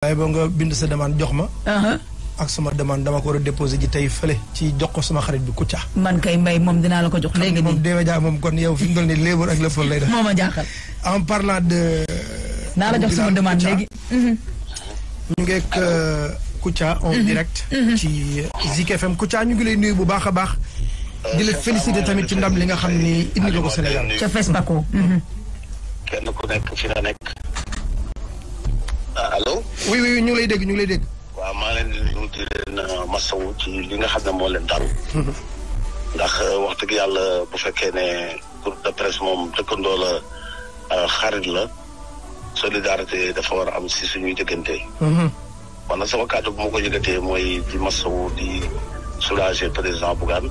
waaye boo nga bind sa demande jox ma. ak sama demande dama ko war a déposé ji tey fële ci jox ko sama xarit bi Kouthia. man kay mbay moom dinaa la ko jox léegi nii moom Déwé Dia moom kon yow fi mu toll nii léeboon ak lépp lay def. moo ma jaaxal. en parlant de. naa la jox sama demande léegi. ñu ngi ak Kouthia en direct. ci Zik FM Kouthia ñu ngi lay nuyu bu baax a baax. di la féliciter tamit ci ndam li nga xam ni indi nga ko Sénégal. ca FESPACO. kenn ku nekk fi nga nekk. allo. oui oui ñu ngi lay dégg ñu ngi lay dégg. waaw maa leen di nuyu di leen masawu ci li nga xam ne moo leen dal. ndax wax dëgg yàlla bu fekkee ne groupe de presse moom dëkkandoo la xarit la solidarité dafa war a am si suñuy diggante. man nag sama kàddu bu ma ko yëgatee mooy di masawu di soulager président Bougane.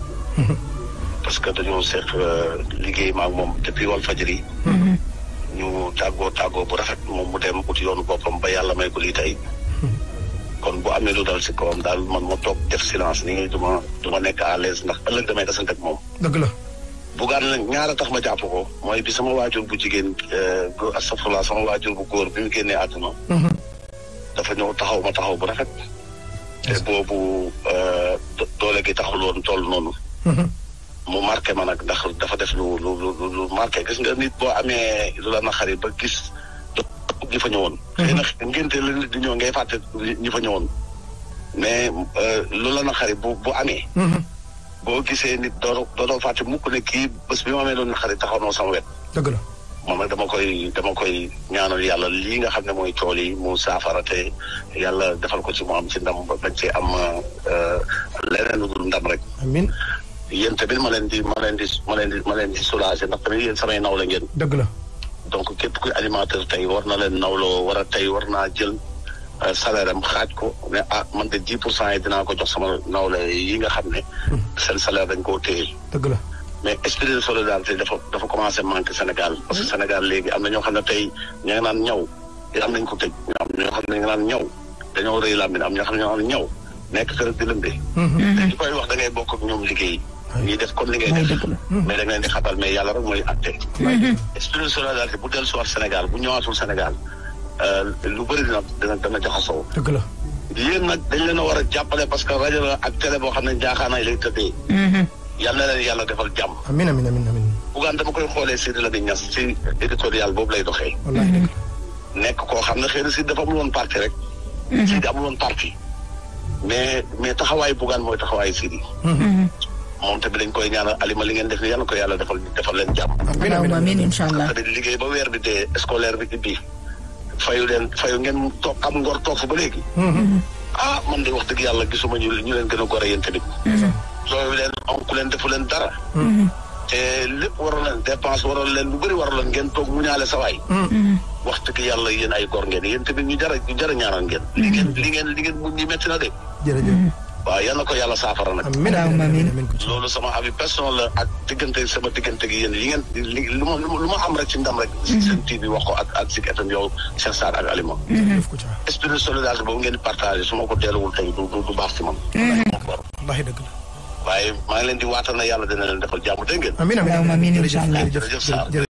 parce que dañoo seq liggéey ma ak moom depuis Walfadjri. ñu tàggoo bu rafet moom mu dem uti yoonu boppam ba yàlla may ko lii tey. kon bu amee lu dal si kawam daal man ma toog def silence ni du ma nekk à l'aise ndax ëllëg damay desante ak moom. dëgg la. Bougane nag ñaara tax ma jàpp ko mooy bi sama waajur bu jigéen astafurlah sama waajur bu góor bi mu génnee àdduna. dafa ñëw taxaw ma taxaw bu rafet. te boobu doole gi taxul woon toll noonu. mu marqué ma nag ndax dafa def lu marqué gis nga nit boo amee lu la naqari ba gis ñi fa ñëwoon. xëy na ngénte la nit di ñëw ngay fàtte ñi fa ñëwoon. mais lu la naqari bu amee. boo gisee nit dootoo fàtte mukk ne kii bés bi ma amee loolu naqari taxaw noo sama wet. dëgg la. moom nag dama koy ñaanal yàlla lii nga xam ne mooy tool yi mu saafara te yàlla defal ko ci mu am ci ndam ba bañ ci am leneen lu dul ndam rek. amiin. yéen tamit ma leen di soulager ndax tamit yéen samay naw la ngeen. dëgg la. donc képp kuy animateur tey war na leen nawloo war naa jël salaire am xaaj ko ne man de 10% yi dinaa ko jox sama nawle yi nga xam ne. seen salaire dañ koo téye. dëgg la. mais esprit de solidarité dafa commencé manqué Sénégal. parce que Sénégal léegi am na ñoo xam ne tey ña nga naan ñaw am nañ ko tëj. am ñoo xam ne ña nga naan ñaw dañoo rëy làmmiñ am ñoo xam ne ñoo naan ñaw nekk kër di lëmbe. te ñu koy wax da ngay bokk ak ñoom liggéey. ñuy def kon li ngay def. mais da ngay di xatal mais yàlla rek mooy atte. esprit de solidarité bu dellu si waat Sénégal bu ñëwaatul Sénégal lu bëri dana jaxasoo. dëgg la. yéen nag dañ leen a war a jàppale parce que rajo la ak télé boo xam ne njaaxaanaay lay tëddee. yal na leen yàlla defal jàmm. amiin amiin amiin amiin. Bougane dama koy xoolee Sidi Lamine Niass ci éditorial boobu lay doxee. wallaahi dëgg la. nekk koo xam ne xëy na Sidi dafa amul woon parti rek. Sidi amul woon parti. mais taxawaayu Bougane mooy taxawaayu Sidi. moom tamit dañ koy ñaanal alima li ngeen def ni yàlla ko yàlla defal leen jàmm. amiin incha allah. tamit liggéey ba weer bi dee scolaire bi ibbi fayu ngeen toog am ngor toog fa ba léegi. Man de wax dëgg yàlla gisuma ñu leen gën a gore yéen tamit. loolu leen onku leen defu leen dara. te lépp waroon leen dépense waroon leen lu bëri waroon leen ngeen toog mu ñaale sawaay. wax dëgg yàlla yéen ay gor ngeen yéen tamit ñu jar a ñaanal ngeen. li ngeen mun ñi metti na de. jërëjëf. waaw yal na ko yàlla saafara nag. amiin. loolu sama avis personnel la ak sama diggante gi yéen lu ma am rek ci ndam rek. seen TV wax ko ak Zik FM yow Cheikh Sarr ak Alima. esprit de solidarité boobu ngeen di partagé su ma ko delluwul tey du baax ci man. wallaahi dëgg la. waaye maa ngi leen di waatal na yàlla dina leen defal jàmm dégg ngeen. amiin amiin incha allah jërëjëf Sarr.